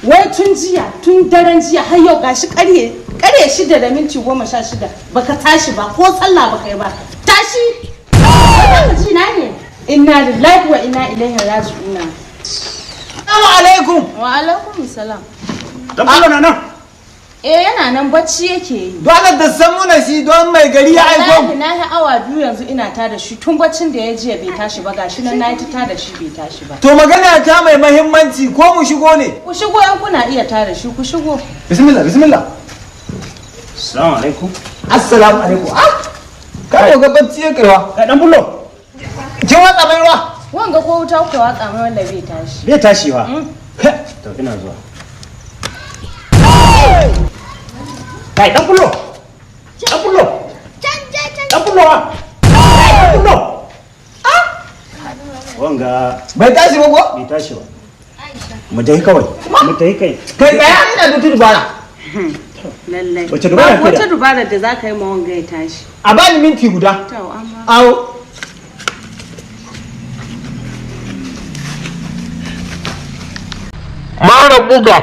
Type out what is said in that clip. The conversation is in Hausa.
Wai tun jiya, tun daren jiya har yau gashi karye 6:16 baka tashi ba, ko sallah baka yi ba. Tashi! Ba ji na ne. Inna lillahi wa inna ilaihi raji'una. Assalamu alaikum. Wa alaikum salam. Dan fullo na nan. Eh, yana nan, bacci yake yi. Dole da san muna shi don mai gari ya aiko Wallahi mu. na yi awa 2 yanzu ina tada shi, tun baccin da ya jiya bai tashi ba, gashi nan na yi ta tada shi bai tashi ba. To magana ta mai mahimmanci, ko mu shigo ne? Ku shigo in kuna iya tada shi, ku shigo. Bismillah, bismillah. Assalamu alaikum. Assalamu alaikum. Ah! Ka ga bacci ya kaiwa. Kai, dan fullo. Kin watsa mai ruwa? Wanga ko wuta kuka watsa mai wanda bai tashi. Bai tashi ba. To ina zuwa. Kai, dan fullo. Dan fullo. Dan fullo. Kai, dan fullo. Ah! Wanga Bai tashi ba ko? Bai tashi ba. Mu tafi kawai. Mu tafi kai. Kai, tsaya, ina da dubara. Lallai. Wace dubara Babu ke da? wata dubara da za ka yi ma wanga ya tashi. A bani minti guda. To amma. Awo. Mara buga.